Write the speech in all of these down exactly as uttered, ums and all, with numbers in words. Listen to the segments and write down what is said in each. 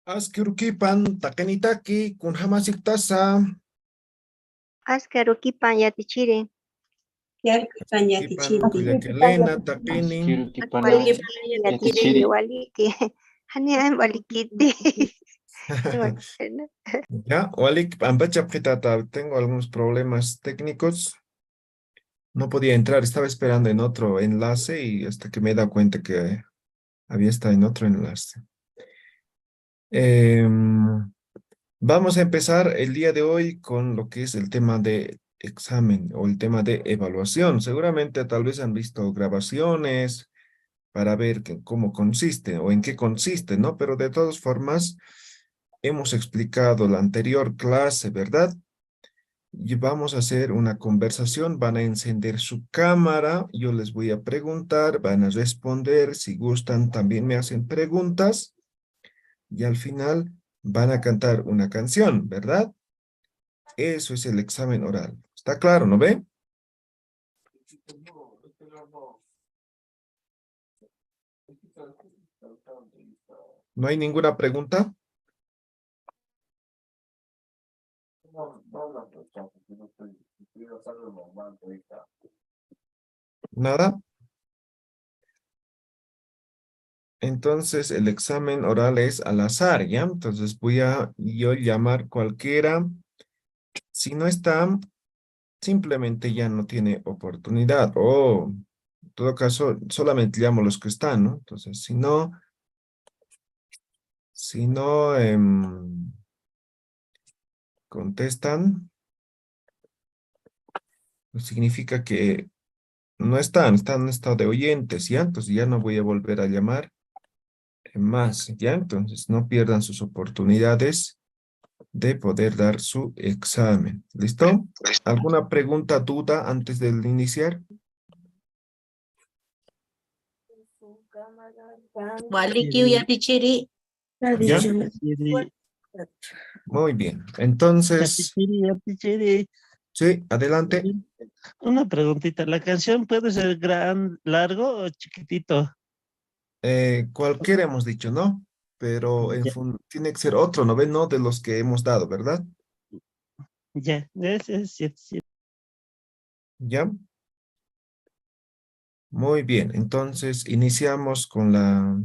Aski arukipan taqinitaki, kunjamasiktasa. Aski arukipan yatichiri. Aski arukipan yatichiri. Kullaka Elena, taqini. Aski arukipan yatichiri. Waliki. Jani ay walikiti. Ya, waliki, p'ampacha p'itata, tengo algunos problemas técnicos. No podía entrar, estaba esperando en otro enlace y hasta que me he dado cuenta que había estado en otro enlace. Em, vamos a empezar el día de hoy con lo que es el tema de examen o el tema de evaluación. Seguramente tal vez han visto grabaciones para ver que, cómo consiste o en qué consiste, ¿no? Pero de todas formas, hemos explicado la anterior clase, ¿verdad? Y vamos a hacer una conversación, van a encender su cámara, yo les voy a preguntar, van a responder, si gustan también me hacen preguntas y al final van a cantar una canción, ¿verdad? Eso es el examen oral. ¿Está claro, no ve? ¿No hay ninguna pregunta? ¿Nada? Entonces, el examen oral es al azar, ¿ya? Entonces voy a yo llamar cualquiera. Si no está, simplemente ya no tiene oportunidad. O, en todo caso, solamente llamo a los que están, ¿no? Entonces, si no, si no, em, contestan, pues significa que no están, están en estado de oyentes, ¿ya? Entonces ya no voy a volver a llamar más, ¿ya? Entonces no pierdan sus oportunidades de poder dar su examen. ¿Listo? ¿Alguna pregunta, duda antes de iniciar? Walikiw yatichiri. ¿Ya? Muy bien. Entonces, sí, adelante. Una preguntita. ¿La canción puede ser gran, largo o chiquitito? Eh, cualquiera hemos dicho, ¿no? Pero en fun- tiene que ser otro, ¿no ve? No de los que hemos dado, ¿verdad? Ya, es, es cierto, cierto. ¿Ya? Muy bien, entonces iniciamos con la,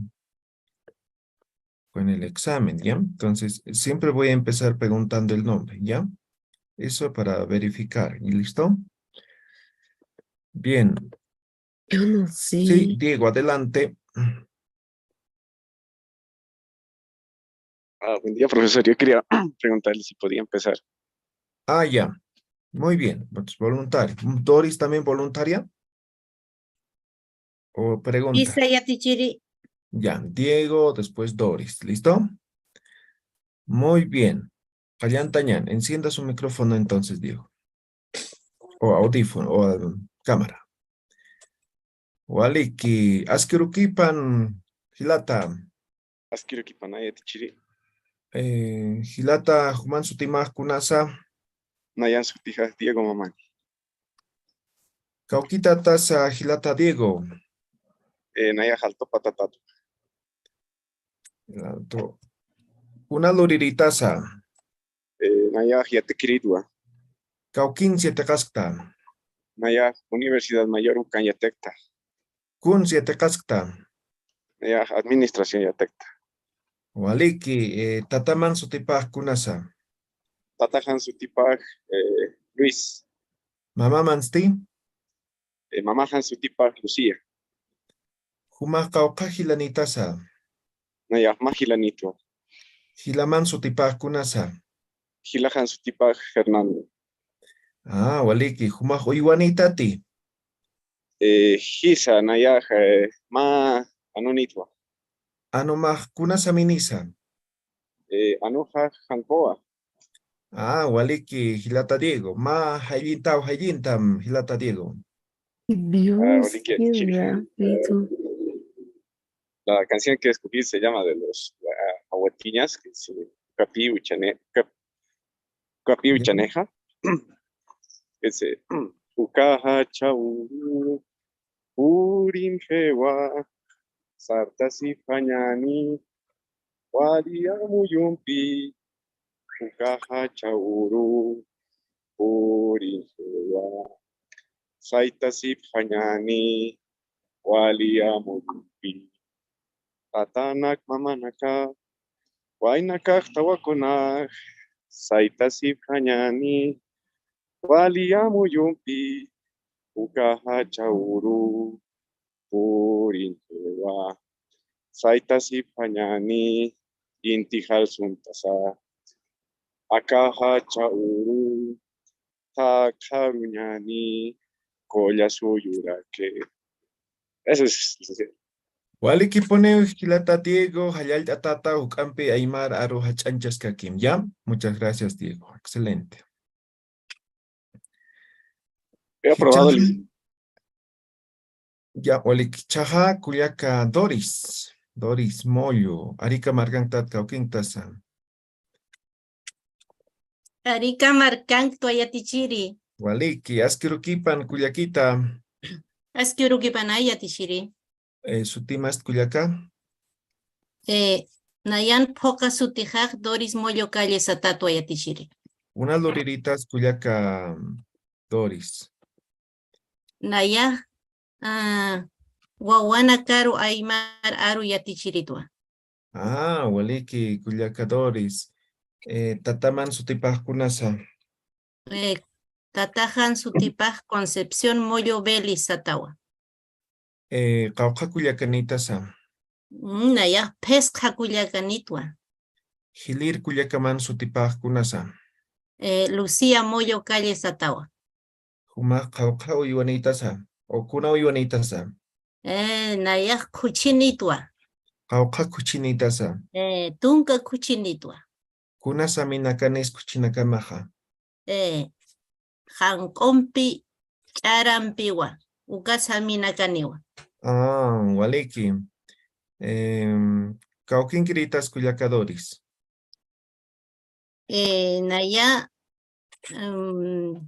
con el examen, ¿ya? Entonces, siempre voy a empezar preguntando el nombre, ¿ya? Eso para verificar, ¿y listo? Bien. Yo no sé. Sí, Diego, adelante. Ah, buen día, profesor. Yo quería preguntarle si podía empezar. Ah, ya. Muy bien. Pues, voluntario. ¿Doris también voluntaria? ¿O pregunta? Isa yatichiri. Ya, Diego, después Doris. ¿Listo? Muy bien. Qallanta ñan, encienda su micrófono entonces, Diego. O audífono, o, um, cámara. Waliki, aski arukipan, jilata. Aski arukipan, yatichiri. Eh, jilata, juman sutimax kunasa. Nayan sutixa Diego Mamani. Kawkitatasa, jilata Diego. Eh, nayax Altopa tatatu. Alto. Kuna luriritasa. Eh, nayax yatikiritwa. Kawkins yatiqaskta. Nayax Universidad Mayor ukan yatiqta. Kuns yatiqaskta. Nayax administración yatiqta. Waliki, eh, tataman sutipax kunasa. Tataxan sutipax, eh, Luis. Mamamansti? Eh, mamaxan sutipax Lucía. Jumax qawqha jilanitasa. Nayax mä jilanitwa. Jilaman sutipax kunasa. Jilaxan sutipax Fernando. Ah, waliki, jumax uywanitati. Eh, jisa, nayax, eh, mä anunitwa. Anumax kunasa minisa. Eh, anuxa jankowa. Ah, waliki, jilata Diego. Mä jayllintaw, jayllintam, jilata Diego. Dios, ah, waliki, qué chiri, rápido. Eh, la canción que escogí se llama de los, ah, Aguatiñas, que es, eh, Kapi Uchane-, Kap-, Kapi Uchaneja. Ese, ukaxa chawru, purim jewa, sartasi fañani, wali amuyumpi, uka jacha uru purinxiwa. Saytasipxañäni wali amuyumpi. Tatanak mamanaka, waynakax tawakunax, saytasipxañäni wali amuyumpi, uka jacha uru purinxiwa. Saytasipxañäni inti jalsuntasa, aka jacha uru thakharuñäni qulla suyuraki. Eso es, licenciado. Walikipuniw jilata Diego, jallallt'atata juk'ampi aymar aru jach'añchaskakim, ¿ya? Muchas gracias, Diego. Excelente. He aprobado el... Jichhaxa, ya, walik, jichhaxa kullaka Doris, Doris Mollo, Arica markanktata kawkinktasa. Arica markanktwa yatichiri. Waliki, aski urukipan kullakita. Aski urukipan yatichiri. Eh, sutimast kullaka? Eh, nayan phuqa sutixax Doris Mollo Calle satatwa yatichiri. Kuna luriritas kullaka Doris? Nayax, ah, Wawanakaru aymar aru yatichiritwa. Ah, waliki kullaka Doris. Eh, tataman sutipax kunasa? Eh, tataxan sutipax Concepción Mollo Vélez satawa. Eh, qawqha kullakanitasa? Mm, nayax phisqa kullakanitwa. Jilïr kullakaman sutipax kunasa? Eh, Lucía Mollo Calle satawa. Jumax qawqha uywanitasa, o kuna uywanitasa? Eh, nayax khuchinitwa. Qawqha khuchinitasa? Eh, tunka khuchinitwa. Kuna saminakanis khuchinakamaxa? Eh, janq'umpi ch'arampiwa, uka saminakaniwa. Ah, waliki. Em, kawkinkiritas kullaka Doris? Eh, naya, em,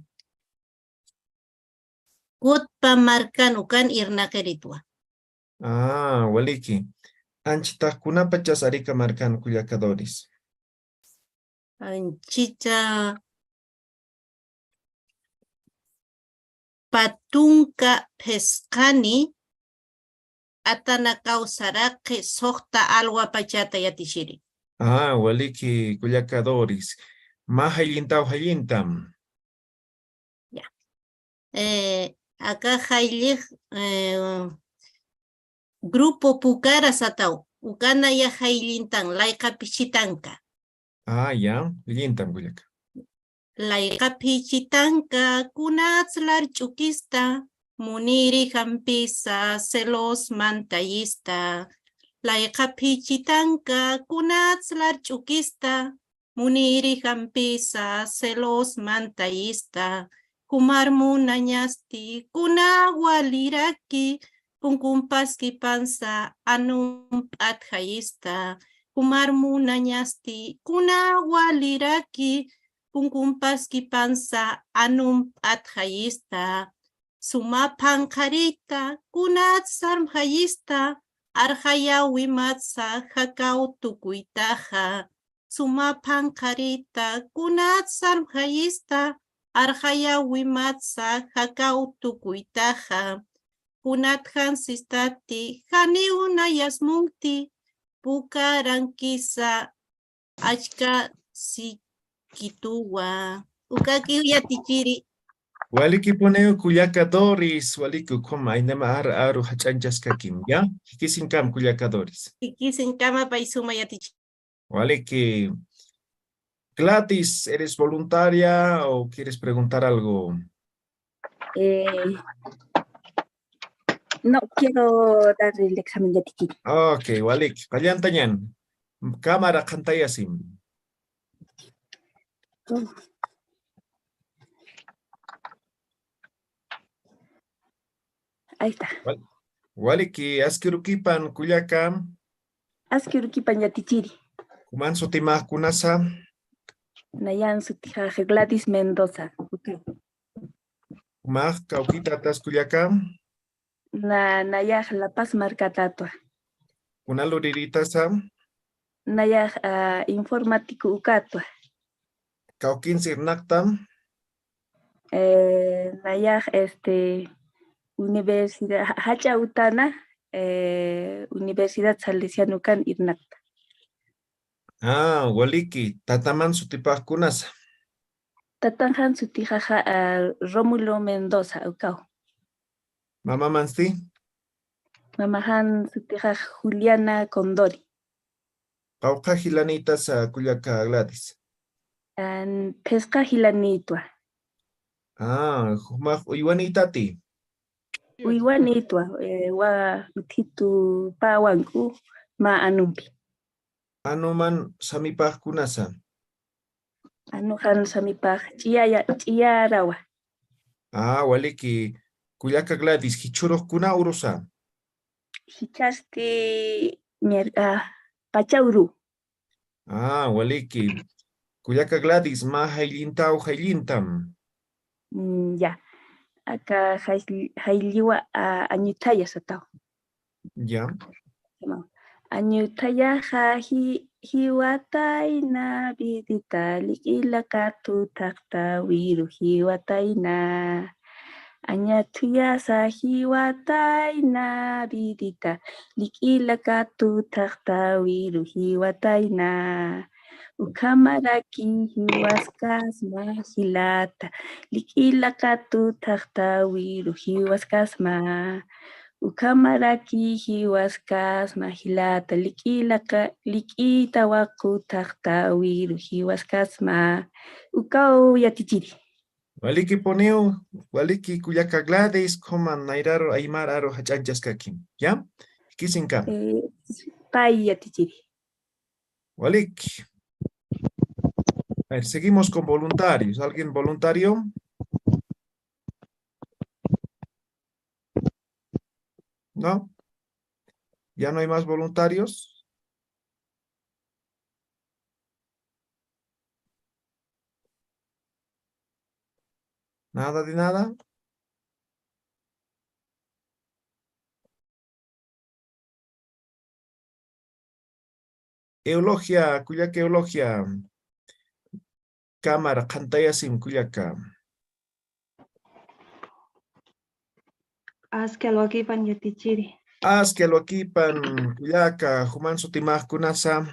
Kutpa markan ukan irnaqiritwa. Ah, waliki. Anchitax kunapachas Arica markan kullaka Doris? Anchita patunka phisqani atanakaw saraqi suxta alwa pachata yatichiri. Ah, waliki kullaka Doris. Mä jayllintaw jayllintam. Ya. Eh, aka jayllix, eh, Grupo Pucara sataw, uka naya jayllintan, layqa phichitanka. Ah, ya, jayllintam kullaka. Layqa phichitanka, kunats larch'ukista, muniri jampisa, celos mantayista. Layqa phichitanka, kunats larch'ukista, muniri jampisa, celos mantayista. Jumar munañasti, kuna waliraki, punkumpas kipansa, anump'at jayista. Jumar munañasti, kuna waliraki, punkumpas kipansa, anump'at jayista. Suma phanqharita, kunat sarmjayista, arxayawimatsa, jakaw tukuytaxa. Suma phanqharita, kunat sarmjayista, arxayawimatsa, jakaw tukuytaxa. Kunat jansistati, janiw nayas munkti, pukarankisa, achka sikituwa. Ukakiw yatichiri. Walikipuniw kullaka Doris, waliki ukhum aynama ar aru jach'añchaskakim, ¿ya? Jikisinkam kullaka Doris. Jikisinkama pay suma yatichi. Waliki. Gladys, ¿eres voluntaria o quieres preguntar algo? Eh, no, quiero dar el examen de etiqueta. Ok, walik. Qallantañan. Cámara qhantayasim. Oh. Ahí está. Wal-, waliki, aski urukipan kullaka. Aski urukipan yatichiri. Juman sutimax kunasa? Nayan sutixa Gladys Mendoza. Jumax kawkitatas kullaka? Na, nayax La Paz markatatwa. Kuna luriritasa? nayax, ah, informático ukatwa. Kawkins irnaqtam. Eh, nayax, este, universidad, ja-, jach'a utana, eh, Universidad Salesiano ukan irnaqta. Ah, waliki, tataman sutipax kunasa. Tatanxan sutixaxa, ah, Rómulo Mendoza, ukaw. Mamamansti? Mamaxan sutixax Juliana Condori. Qawqha jilanïtasa kullaka Gladys? An, phisqa jilanïtwa. Ah, jumax uywanïtati? Uywanïtwa, eh, wa utjitu pä wank'u mä anumpi. Anuman samipax kunasa? Anuxan samipax ch'iyaya-, ch'iyarawa. Ah, waliki, kullaka Gladys, jichhürux kuna urusa? Jichhasti mier-, ah, pacha uru. Ah, waliki. Kullaka Gladys, mä jayllintaw jayllintam. Mm, ya. Aka jay-, jaylliwa, ah, añuthaya sataw. Ya. Tamam. Añuthayaxa ji-, jiwatayna vidita, lik'ila qatu thaqta wiru jiwatayna. Añathuyasa jiwatayna vidita, lik'ila qatu thaqta wiru jiwatayna. Ukhamaraki jiwaskasma jilata, lik'ila qatu thaqta wiru jiwaskasma. Ukhamaraki jiwaskasma jilata, lik'ila qa-, lik'ita waqu thaqta wiru jiwaskasma. Ukaw yatichiri. Walikipuniw, waliki kullaka Gladys, qhuman nayraru aymararu jach'añchaskakim. ¿Ya? Jikisiñkama. Eh, pay yatichiri. Waliki. A ver, seguimos con voluntarios. ¿Alguien voluntario? ¿No? ¿Ya no hay más voluntarios? ¿Nada de nada? Eulogia, kullaka Eulogia. Cámara, qhantayasim kullaka. Aski alwakipan yatichiri. Aski alwakipan kullaka, juman sutimax kunasa.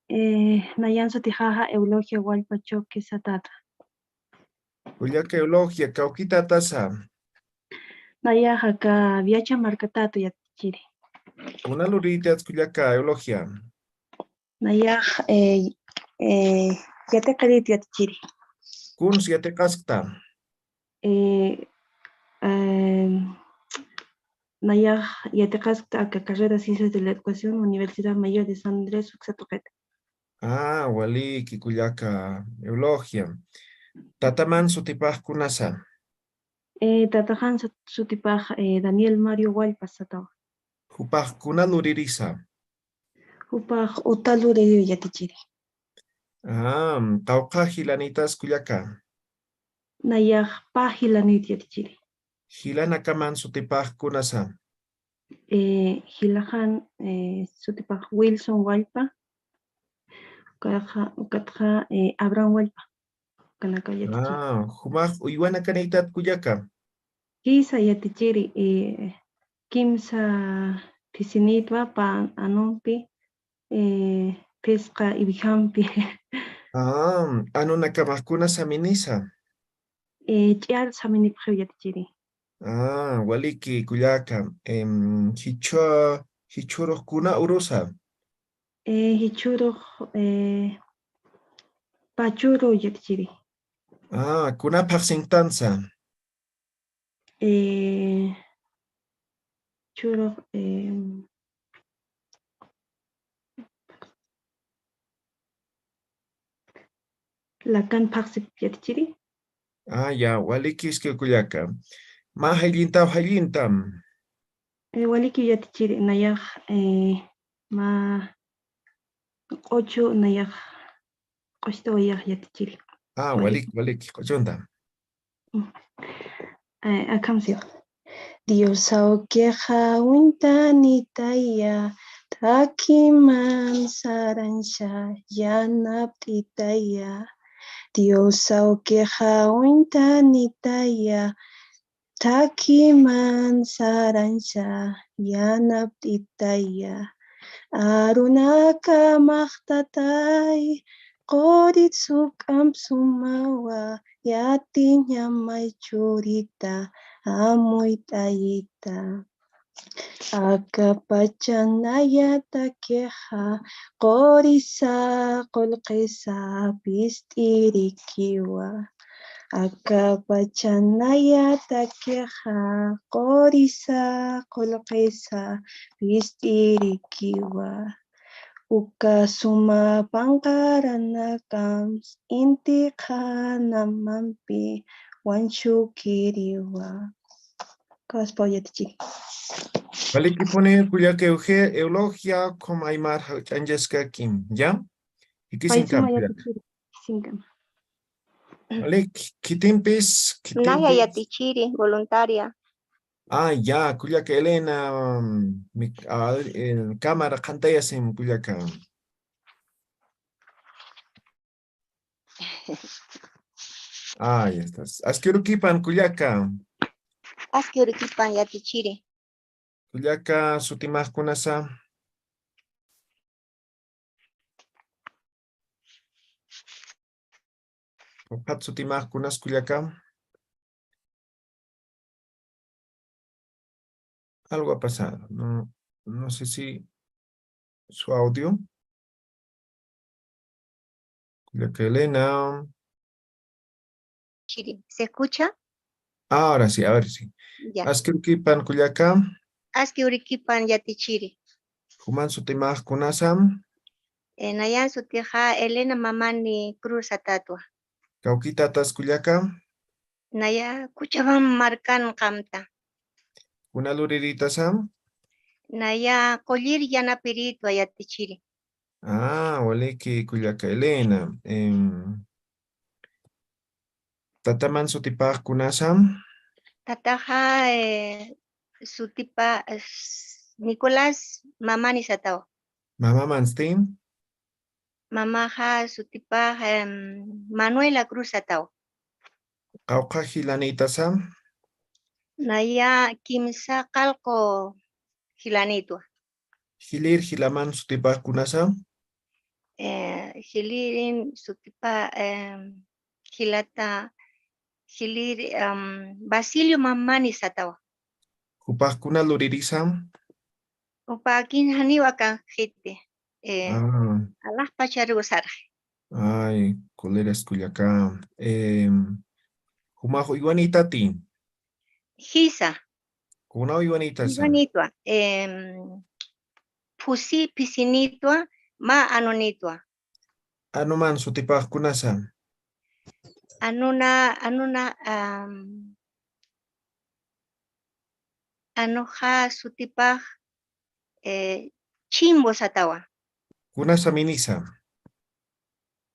Eh, nayan sutixaxa Eulogia Wallpa Choque satata. Kullaka Eulogia, kawkitatasa. Nayaxa aka Viacha markatatu yatichiri. Kuna lurïtayats kullaka Eulogia? Nayax, eh, eh, yatiqirït yatichiri. Kuns yatiqaskta? Eh, eh, nayax yatiqaskta aka carrera Ciencias de la Educación, Universidad Mayor de San Andrés, uksa tuqit. Ah, waliki kullaka Eulogia. Tataman sutipax kunasa? Eh, tataxan sut-, sutipax, eh, Daniel Mario Wallpa satawa. Jupax kuna luririsa? Jupax uta luririw yatichiri. Ah, qawqha jilanïtas kullaka? Nayax pä jilanït yatichiri. Jilanakaman sutipax kunasa? Eh, jilaxan, eh, sutipax Wilson Wallpa, ukatxa, ukatxa, eh, Abraham Wallpa. Kanaka yatichiri. Ah, jumax uywanakanïtat kullaka? Jisa yatichiri, eh, kimsa phisinïtwa pä anumpi, eh, phisqa Ibijampi. Ah, anunakamax kuna saminisa? Eh, ch'iyar saminipxiw yatichiri. Ah, waliki kullaka, em, jichhü-, jichhürux kuna urusa? Eh, jichhürux, eh, pachuru yatichiri. Ah, kuna phaxsinktansa? Eh, jichhürux, eh, lakan phaxsip yatichiri. Ah, ya, waliki iskay kullaka. Mä jayllintaw jayllintam. Eh, waliki yatichiri, nayax, eh, mä q'uchu nayax q'uchtawayax yatichiri. Ah, waliki, waliki, q'uchuntam. Eh, akham siwa. Dios awkixa uñtanitaya, Takiman sarañsa yanapt'itaya. Dios awkixa uñtanitaya. Takiman sarañsa yanapt'itaya. Arunaka maxtatay, qurit suk'amp sumawa, yatiñamay churita, amuyt'ayita. Aka pachanaya takixa, qurisa qullqisa pist'irikiwa. Aka pachanaya takixa, qurisa qullqisa pist'irikiwa. Uka suma panqaranakams inti qhanamampi wañchukiriwa. Kaspaw yatichiri. Walikipuni kullaka Euge-, Eulogia, ukham aymar jach'añchaskakim, ¿ya? Khitinkamas kullaka. Khitinkamas. Walik, khitimpis, khitimpi. Naya yatichiri, voluntaria. Ah, ya, kullaka Elena, mm, mi, ah, eh, cámara qhantayasim kullaka. Ah, ya estás. Aski urukipan kullaka. Aski urukipan yatichiri. Kullaka sutimax kunasa. Ukat sutimax kunas kullaka. Algo ha pasado. No, no sé si su audio. Kullaka Elena. Chiri. ¿Se escucha? Ahora sí, ahora sí. Ya. Aski urukipan kullaka. Aski urukipan yatichiri. Juman sutimax kunasam. Eh, nayan sutixa Elena Mamani Cruz Atatwa. Kawkitatas kullaka. Naya Cochabamba markan qamta. Kuna luriritasam. Naya Qullir Yanapiritwa yatichiri. Ah, waliki kullaka Elena. Em, tataman sutipax kunasam. Tataxa, eh, sutipa, eh, Nicolás Mamani satawa. Mamamansti. Mamaxa sutipax, em, Manuela Cruz satawa. Qawqha jilanïtasam. Naya kimsa qallqu jilanïtwa. Jilïr jilaman sutipax kunasam. Eh, jilïrin sutipa, em, jilata, jilïr, em, Basilio Mamani satawa. Jupax kuna luririsam. Jupax kin janiwa kan jiti. Eh, ah. Alaxpacharu sarxi. Ay, cólera kullaka. Em, jumax uywanïtati. Jisa. Kuna uywanïtasa. Uywanïtwa. Em, phusi phisinïtwa, mä anunïtwa. Anuman sutipax kunasa. Anuna, anuna, am, anuxa sutipax, eh, Chimbo satawa. Kuna saminisa.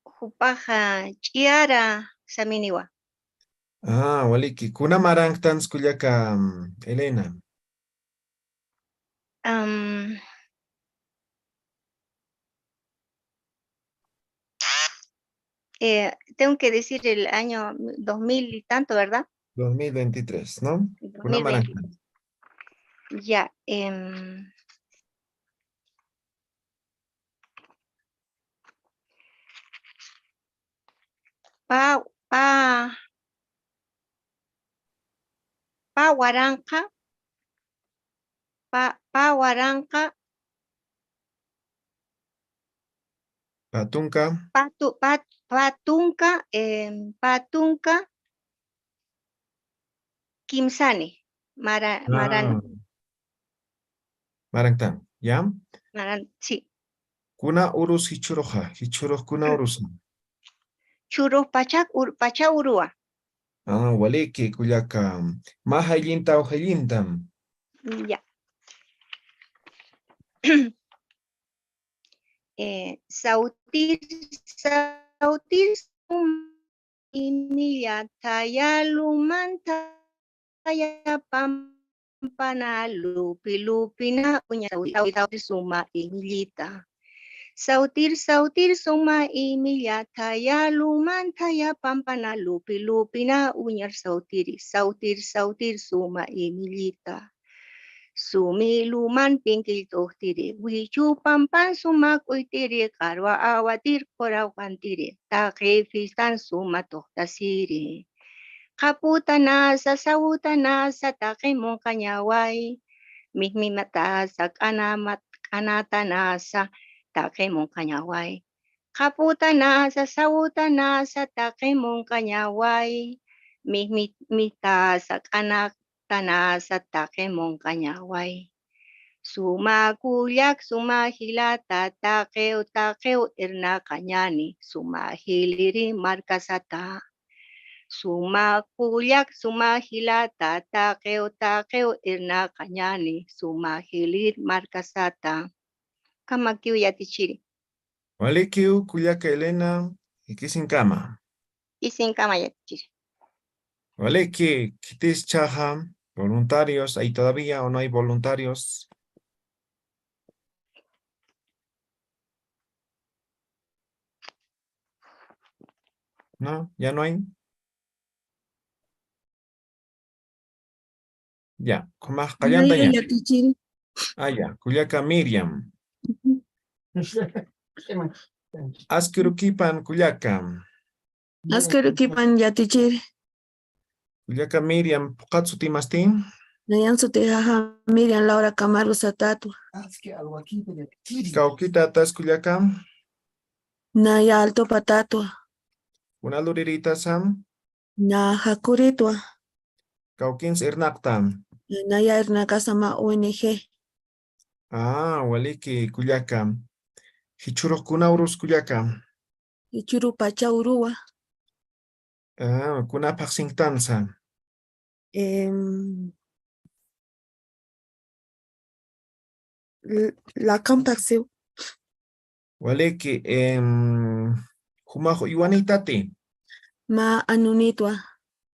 Jupaxa Ch'iara saminiwa. Ah, waliki. Kuna maranktan kullaka, mm, Elena. Am, eh, tengo que decir el año dos mil y tanto, ¿verdad? Dos mil veintitrés, ¿no? Kuna maranktan. Dos mil veintitrés. Ya, em, pä, pä, pä waranqa, pä, pä waranqa. Pä tunka. Pä tu-, pä, pä tunka, em, pä tunka kimsani, mara-, ah, maran. Marantan, ¿ya? Maran, sí. Kuna urus jichhüruxa, jichhürux kuna urusa. Chhürux pachak ur-, pacha uruwa. Ah, waliki, kullaka. Mä jayllintaw jayllintam. Ya. Eh, sawtir, sawtir sum imilla tayalumanta tayapam pampana lupi lupina uña sawtir suma imillita. Sawtir sawtir suma imilla thaya luman thaya pampana lupi lupina uñar sawtiri. Sawtir sawtir suma imillita. Sumi luman pinkill t'uqtiri, wichu pampan suma k'uytiri, qarwa awatir qurawqantiri, taqi fistan suma tuqtasiri. Qhaputanasa, sawutanasa, taqi munqañaway. Mihmimatasa, q'anamat-, q'anatanasa, taqi munqañaway. Qhaputanasa, sawutanasa, taqi munqañaway. Mihmi-, mihtasa, q'ana-, tanasa taqi munqañaway. Suma kullak, suma jilata, taqiw, taqiw irnaqañani, suma jiliri markasata. Suma kullak, suma jilata, taqiw, taqiw irnaqañani, suma jilir markasata. Kamakiw yatichiri. Walikiw, kullaka Elena, jikisinkama. Jikisinkama yatichiri. Waliki, khitis chhaxa, voluntarios, ¿hay todavía o no hay voluntarios? ¿No? ¿Ya no hay? Ya, ukhamax qallanta ña. Yatichiri. Ah, ya, kullaka Miriam. Askirukipan kullaka. Askirukipan yatichiri. Kullaka Miriam, phuqhat sutimasti? Nayan sutixaxa Miriam Laura Camargo Satatwa. Kawkitatas kullaka? Naya Altopa tatwa. Kuna lurirïtasa? Na Jacuritwa. Kawkins irnaqta? Naya irnaqasa mä O N G. Ah, waliki kullaka. Jichhürux kuna urus kullaka? Jichhüru pacha uruwa. Ah, kuna phaxsinktansa? Em, l-, lakan phaxsiw. Waliki, em, jumax uywanïtati? Mä Anunitwa.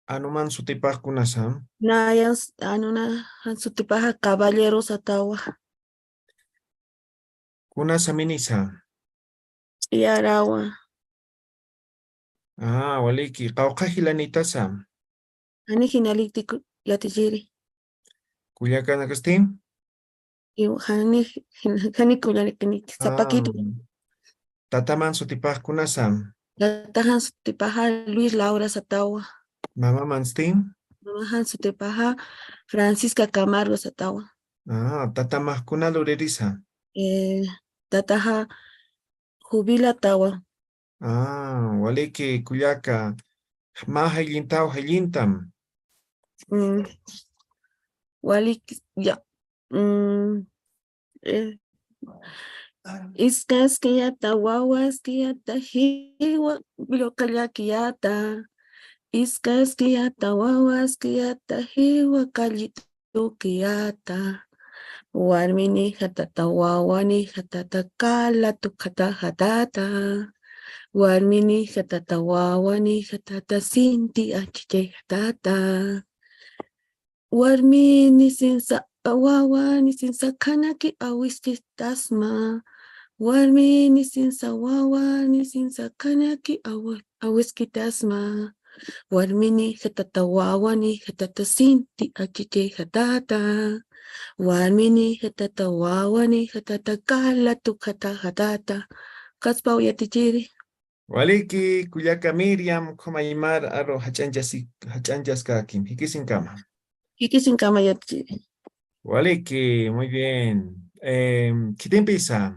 Anuman sutipax kunasa? Nayan s-, Anunajan sutipaxa Caballero Satawa. Kunasa minisa? Ch'iyarawa. Ah, waliki, qawqha jilanïtasa? Jani jinalïkti ku-, yatichiri. Kullakanakasti? Iw, jani, jani kullakanïkti, sapakitu. Ah, tataman sutipax kunasa? Tatajan sutipaxa Luis Laura Satawa. Mamamansti? Mamajan sutipaxa Francisca Camargo Satawa. Ah, tatamax kuna luririsa? Eh, tataxa jubilatawa. Ah, waliki kullaka, mä jayllintaw jayllintam. Mm, waliki, ya. Mm, eh, iskaskiyata, wawaskiyata, jiwa, lluqallakiyata. Iskaskiyata, wawaskiyata, jiwa, kallitu. Tukiyata. Warminïxatata, wawanïxatata, kala tukxataxatata. Warminïxatata, wawanïxatata, sinti achichayxatata. Warmini sinsa, wawani sinsa, khanaki awiskitasma. Warmini sinsa, wawani sinsa, khanaki awi-, awiskitasma. Warminïxatata, wawanïxatata, sinti achichayxatata. Warminïxatata, wawanïxatata, kala tukxataxatata. Qaspaw yatichiri. Waliki, kullaka Miriam, ukhamaymar aru jach'anchasi-, jach'anchaskakim. Jikisinkama. Jikisinkama yatichiri. Waliki, muy bien. Em, khitimpisa.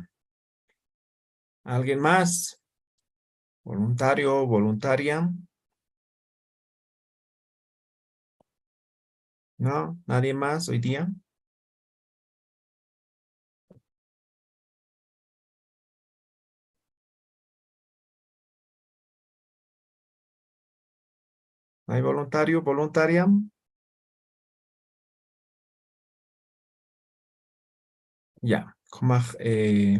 ¿Alguien más? Voluntario, voluntaria. ¿No? ¿Nadie más hoy día? ¿No hay voluntario, voluntaria? Ya, ukhamax, eh,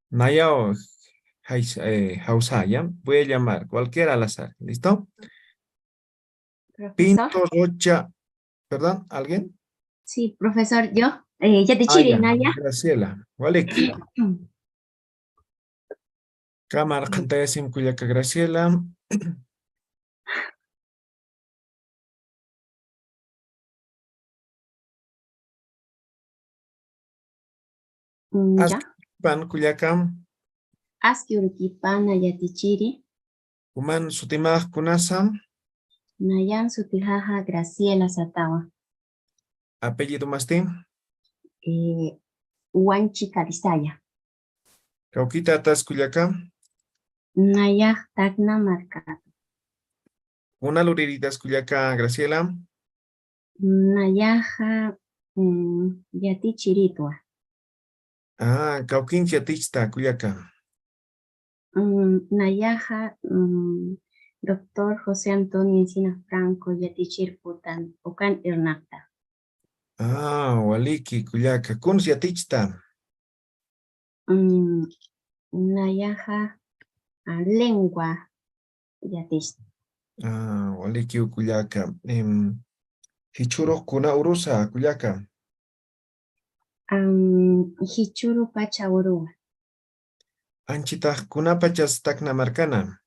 nayaw jay-, eh, jawsa, ya. Voy a llamar, cualquiera al azar, ¿listo? Profesor. Pinto Rocha, perdón, ¿alguien? Sí, profesor, yo, eh, yatichiri, ah, ya, naya. Graciela, walik. Cámara qhantayasim kullaka Graciela. Mm, ya. Aski urukipana kullaka. Aski urukipana yatichiri. Juman sutimax kunasa. Nayan sutijaxa Graciela satawa. Apellido masti? Eh, Wanchi Calizaya. Kawkitatas kullaka. Nayax Tacna markata. Kuna luriritas kullaka Graciela? Nayaxa, mm, yatichiritwa. Ah, kawkins yatichta kullaka. Mm, nayaxa, mm, doctor José Antonio Encina Franco yatichir putan ukan irnaqta. Ah, waliki kullaka. Kuns yatichta? Mm, nayaxa, ah, lengua yatichta. Ah, walikiw kullaka. Em, jichhürux kuna urusa kullaka? Am, jichhüru pacha uruwa. Anchitax kunapachas Tacna markana?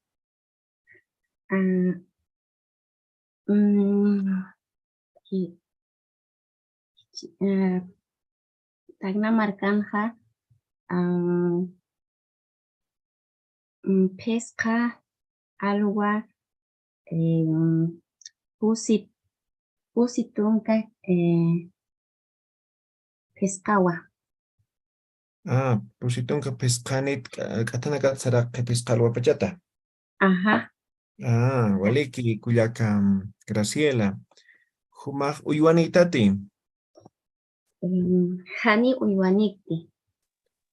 Ah, mm, ji-, ji-, ah, Tacna markanxa, ah, mm, phisqa alwa, eh, pusi, pusi tunka, eh, phisqawa. Ah, pusi tunka phisqanit, k'a-, k'athanakat saraqi phisqa alwapachata. Ajá. Ah, waliki kullaka, mm, Graciela. Jumax uywanïtati? Mm, jani uywanikti.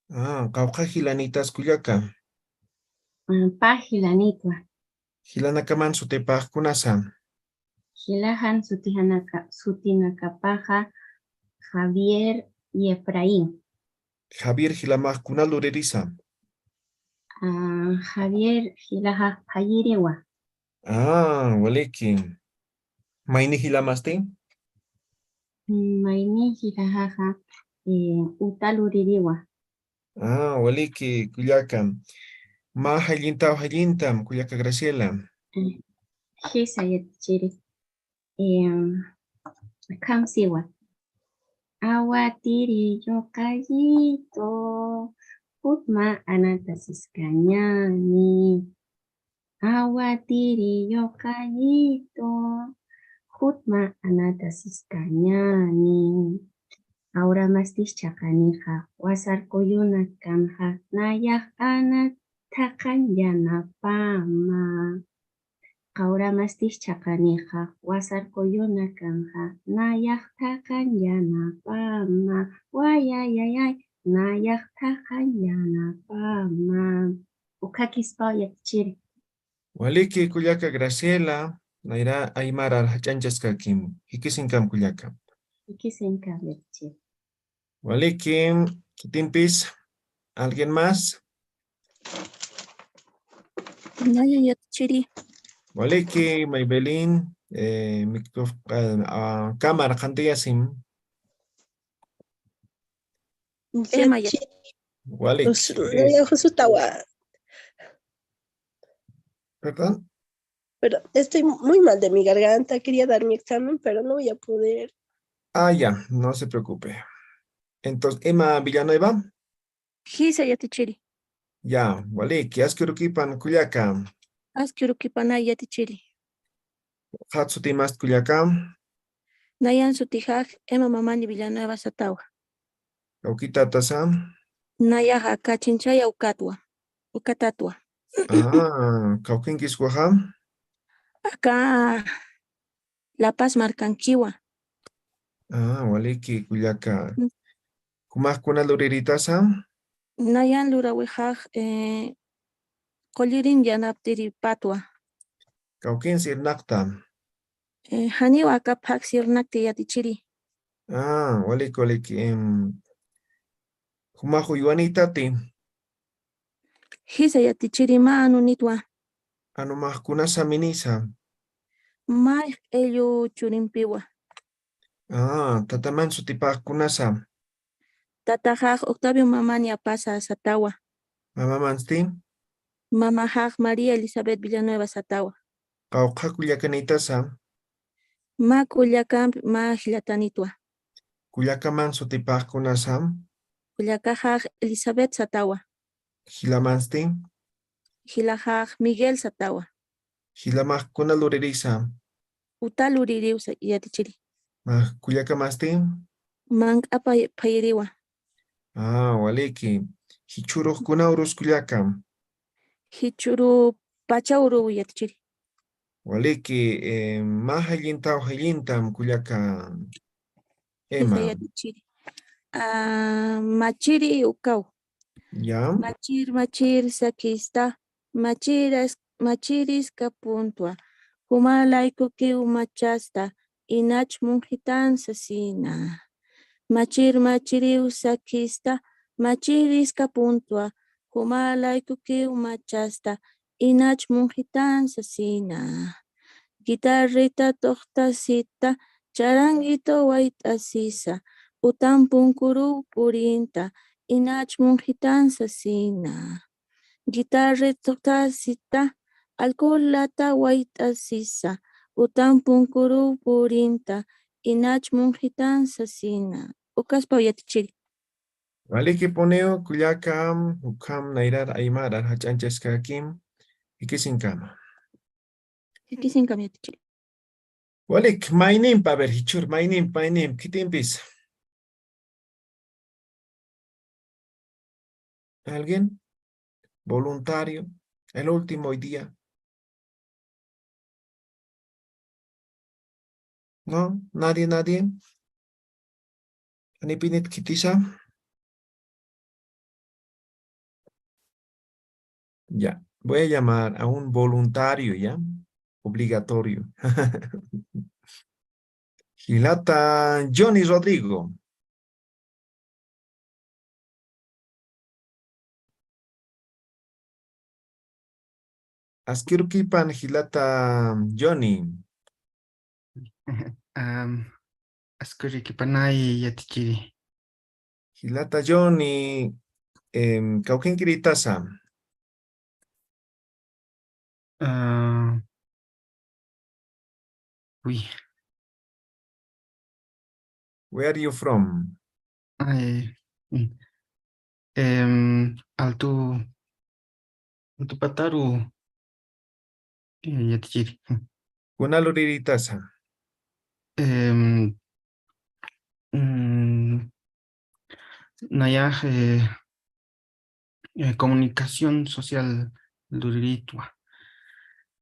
Ah, qawqha jilanïtas kullaka? Mm, pä jilanïtwa. Jilanakaman sutipax kunasa? Jilajan sutijanaka-, sutinakapaxa Javier y Efraín. Javier jilamax kuna luririsa? Ah, Javier jilajax phayiriwa. Ah, waliki. Mayni jilamasti? Mm, mayni jilajaxa, eh, uta luririwa. Ah, waliki, kullaka. Mä jallintaw jallintam, kullaka Graciela. Eh, jisa yatichiri. Em, akham siwa. Awatiri yuqallitu, jutma anata siskañäni. Awatiri yuqallitu, jutma anata siskañäni. Qawramasti chhaqanixa, wasar kuyunakanxa, nayax anat thaqañ yanapama. Qawramasti chhaqanixa, wasar kuyunakanxa, nayax thaqañ yanapama. Wayayayay, nayax thaqañ yanapama. Ukhakispaw yatichiri. Waliki kullaka Graciela, nayra aymarar jach'añchaskakim. Jikisinkam kullaka. Jikisinkam yatichiri. Waliki, kitimpis, ¿alguien más? Naya yatichiri. Waliki, Maybelline, eh, micro-, ah, ah, cámara qhantayasim. Emma ya. Waliki. Us-, eh, naya, usutawa. ¿Perdón? Pero estoy muy mal de mi garganta, quería dar mi examen, pero no voy a poder. Ah, ya, no se preocupe. Entonces, Emma Villanueva. Jisa yatichiri. Ya, waliki, aski urukipan kullaka. Aski urukipanay yatichiri. Ukat sutimasti kullaka? Nayan sutijax Emma Mamani Villanueva satawa. Kawkitatasa? Nayaxa Kachinchaya ukatwa, ukatatwa. Ah, kawkinkis ukaxa? Aka La Paz markankiwa. Ah, waliki kullaka. Mm. Jumax kuna luriritasa? Nayan luräwixax, eh, qullirin yanaptiripatwa. Kawkins irnaqta? Eh, janiw aka phax irnaqti yatichiri. Ah, waliki, waliki. Em, jumax uywanïtati? Jisa yatichiri, mä anunitwa. Anumax kuna saminisa? Mä q'illu churimpiwa. Ah, tataman sutipax kunasa? Tataxax Octavio Mamani Apaza satawa. Mamamansti? Mamaxax María Elizabeth Villanueva satawa. Qawqha kullakanïtasa? Mä kullakampi mä jillatanïtwa. Kullakaman sutipax kunasa? Kullakaxax Elizabeth satawa. Jilamansti? Jilaxax Miguel satawa. Jilamax kuna luririsa? Uta luririw sa-, yatichiri. Mä kullakamasti? Mank'apa phayiriwa. Ah, waliki. Jichhürux kuna urus kullaka? Jichhüru pacha uruw yatichiri. Waliki, eh, mä jayllintaw jayllintam kullaka Emma. Yatichiri. Ah, machiri ukaw. Ya. Machir, machir, sakista, machiras, machiriska puntwa, jumalaykukiw machasta, inach munxitan sasina. Machir, machiriw sakista, machiriska puntwa, jumalaykukiw machasta, inach munxitan sasina. Guitarrita tuxtasita, charanguito wayt'asisa, utan punkuruw purinta, inach munxitan sasina. Guitarrita tuxtasita, alcoholata wayt'asisa, utan punkuruw purinta, inach munxitan sasina. Ukaspaw yatichiri. Walikipuniw kullakam, ukham nayrar aymarar jach'anchaskakim, jikisinkama. Jikisinkam yatichiri. Walik, maynimpa, a ver, jichhür, maynimpa, maynimpa, khitimpis. ¿Alguien? Voluntario. El último hoy día. ¿No? ¿Nadie, nadie? ¿Janipinit khitisa? Ya, voy a llamar a un voluntario, ¿ya? Obligatorio. Jilata Johnny Rodrigo. Askirukipan jilata Johnny. Am, askirukipanay yatichiri. Jilata Johnny, em, kawkinkirïtasa. Ah, uy. Where are you from? Ay, mm. Em, Altu, Altu Pataru, eh, yatichiri. Kuna lurirïtasa. Em, mm, nayax, eh, eh, comunicación social lurirïtwa.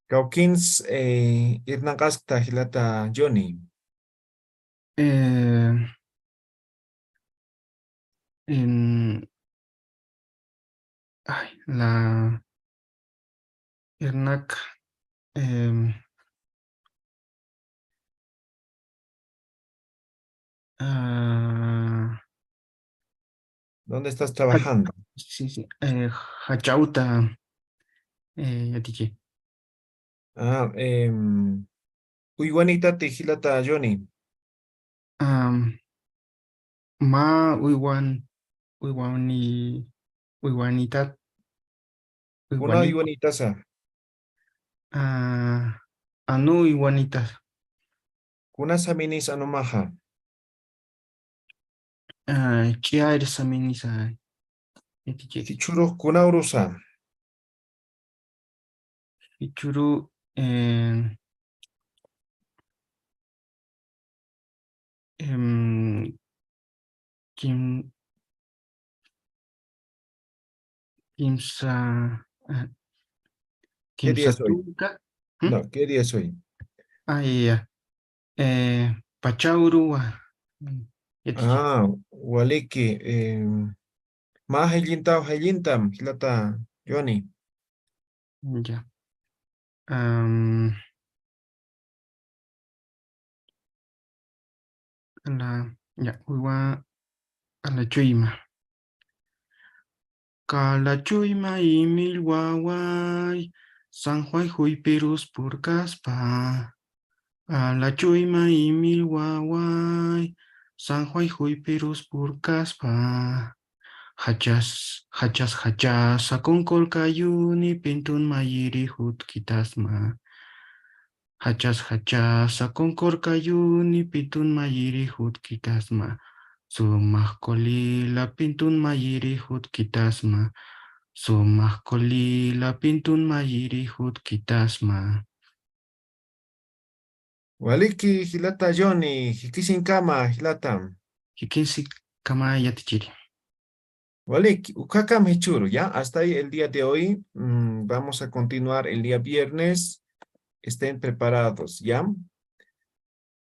Kawkins, eh, irnaqaskta jilata Johnny. Eh, en, ay, la, irnaq, em, ah, ¿dónde estás trabajando? Sí, sí, eh, jach'a uta, eh, yatichi. Ah, em, uywanïtati jilata Johnny. Am, mä uywan, uywani, uywanïtat, kuna uywanït-, uywanïtasa? Ah, anu uywanïtasa. Kuna saminis anumaxa? Ah, ch'iyar saminisa. Yatichi. Jichhürux kuna urusa? Jichhüru, eh, em, kim-, kimsa, eh, ¿qué día es hoy? Kimsa tunka. ¿Mm? No, ¿qué día es hoy? Ah, ya, ya. Eh, pachauruwa. Mm, yatichi. Ah, waliki, eh, mä jayllintaw jayllintam, jilata Johnny. Ya. Am, la, ya, uywa, a la chuyma. Kalachuyma imillwaway, San Juan juypirus purkaspa. Alach'uyma imil waway, San Juan juypirus purkaspa. Jachas, jachas, jachasa kunkurkayuni, pintun mayiri jutkitasma. Jachas, jachasa kunkurkayuni, pintun mayiri jutkitasma. Sumaq qulila pintun mayiri jutkitasma. Sumaq qulila pintun mayiri jutkitasma. Waliki, jilata Johnny, jikisinkama, jilata. Jikisinkama, yatichiri. Waliki, ukakam jichhüru, ¿ya? Hasta ahí el día de hoy. Mm, vamos a continuar el día viernes. Estén preparados, ¿ya?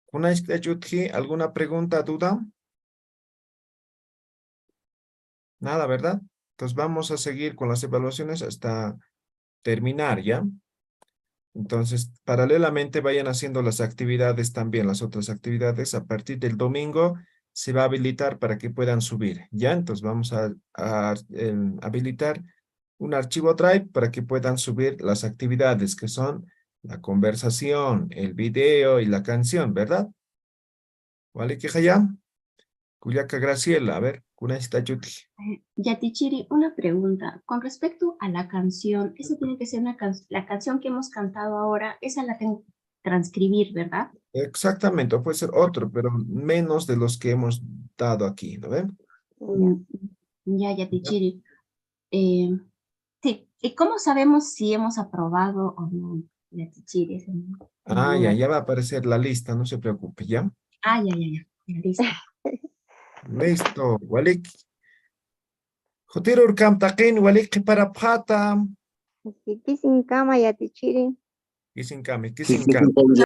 Kunayskta ch'utji, ¿alguna pregunta, duda? Nada, ¿verdad? Entonces vamos a seguir con las evaluaciones hasta terminar, ¿ya? Entonces, paralelamente vayan haciendo las actividades también, las otras actividades. A partir del domingo se va a habilitar para que puedan subir, ¿ya? Entonces vamos a, a, em, habilitar un archivo Drive para que puedan subir las actividades que son la conversación, el video y la canción, ¿verdad? Waliki jaya. Kullaka Graciela, a ver, kunayskta ch'utji. Eh, Yatichiri, una pregunta. Con respecto a la canción, esa tiene que ser una can-, la canción que hemos cantado ahora, esa la tengo que transcribir, ¿verdad? Exactamente, o puede ser otro, pero menos de los que hemos dado aquí, ¿no ven? Mm, ya, Yatichiri. Eh, sí, ¿y cómo sabemos si hemos aprobado o no, Yatichiri? Ese no, ah, ya, no. Ya va a aparecer la lista, no se preocupe, ¿ya? Ah, ya, ya, ya, ya, listo. Listo, waliki. Jutirur kamtaqin, waliki qhiparapxata. Jikisinkama, Yatichiri. Jikisinkama, jikisinkama.